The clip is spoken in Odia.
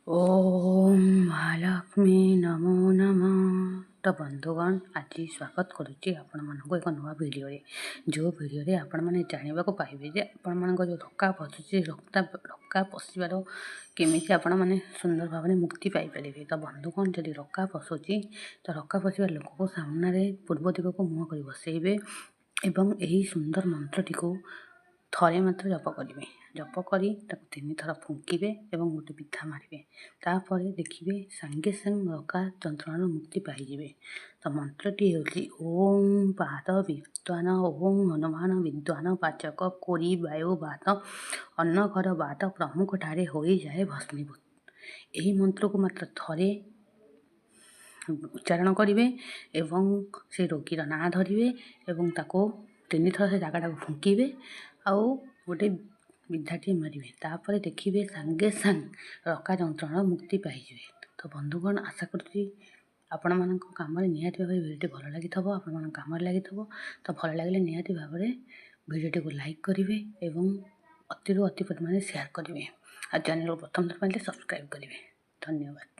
ଓମ୍ ମହାଲକ୍ଷ୍ମୀ ନମୋ ନମଃ। ତ ବନ୍ଧୁଗଣ, ଆଜି ସ୍ୱାଗତ କରୁଛି ଆପଣମାନଙ୍କୁ ଏକ ନୂଆ ଭିଡ଼ିଓରେ, ଯେଉଁ ଭିଡ଼ିଓରେ ଆପଣମାନେ ଜାଣିବାକୁ ପାଇବେ ଯେ ଆପଣମାନଙ୍କ ଯେଉଁ ରକା ପଶୁଛି, ରକା ପଶିବାର କେମିତି ଆପଣମାନେ ସୁନ୍ଦର ଭାବରେ ମୁକ୍ତି ପାଇପାରିବେ। ତ ବନ୍ଧୁଗଣ, ଯଦି ରକା ପଶୁଛି, ତ ରକା ପଶିବା ଲୋକକୁ ସାମ୍ନାରେ ପୂର୍ବ ଦିଗକୁ ମୁହଁ କରି ବସେଇବେ ଏବଂ ଏହି ସୁନ୍ଦର ମନ୍ତ୍ରଟିକୁ ଥରେ ମାତ୍ର ଜପ କରିବେ। ଜପ କରି ତାକୁ 3 ଥର ଫୁଙ୍କିବେ ଏବଂ ଗୋଟେ ବିଧା ମାରିବେ। ତାପରେ ଦେଖିବେ, ସାଙ୍ଗେ ସାଙ୍ଗେ ରକା ଯନ୍ତ୍ରଣାରୁ ମୁକ୍ତି ପାଇଯିବେ। ତ ମନ୍ତ୍ରଟି ହେଉଛି ଓಂ ପାଦ ବିଦ୍ୱାନ ଓଂ ହନୁମାନ ବିଦ୍ୱାନ ପାଚକ କୋରି ବାୟୁ ବାତ ଅନ୍ନଘର ବାତ ପ୍ରମୁଖଠାରେ ହୋଇଯାଏ ଭସ୍ମୀଭୂତ। ଏହି ମନ୍ତ୍ରକୁ ମାତ୍ର ଥରେ ଉଚ୍ଚାରଣ କରିବେ ଏବଂ ସେ ରୋଗୀର ନାଁ ଧରିବେ ଏବଂ ତାକୁ ତିନିଥର ସେ ଜାଗାଟାକୁ ଫୁଙ୍କିବେ ଆଉ ଗୋଟେ ବିଧାଟିଏ ମାରିବେ। ତାପରେ ଦେଖିବେ, ସାଙ୍ଗେ ସାଙ୍ଗେ ରକା ଯନ୍ତ୍ରଣାରୁ ମୁକ୍ତି ପାଇଯିବେ। ତ ବନ୍ଧୁଗଣ, ଆଶା କରୁଛି ଆପଣମାନଙ୍କ କାମରେ ନିହାତି ଭାବରେ ଭିଡ଼ିଓଟି ଭଲ ଲାଗିଥିବ, ଆପଣମାନଙ୍କ କାମରେ ଲାଗିଥିବ। ତ ଭଲ ଲାଗିଲେ ନିହାତି ଭାବରେ ଭିଡ଼ିଓଟିକୁ ଲାଇକ୍ କରିବେ ଏବଂ ଅତିରୁ ଅତି ପରିମାଣରେ ସେୟାର କରିବେ ଆଉ ଚ୍ୟାନେଲକୁ ପ୍ରଥମ ଥର ପାଇଲେ ସବସ୍କ୍ରାଇବ୍ କରିବେ। ଧନ୍ୟବାଦ।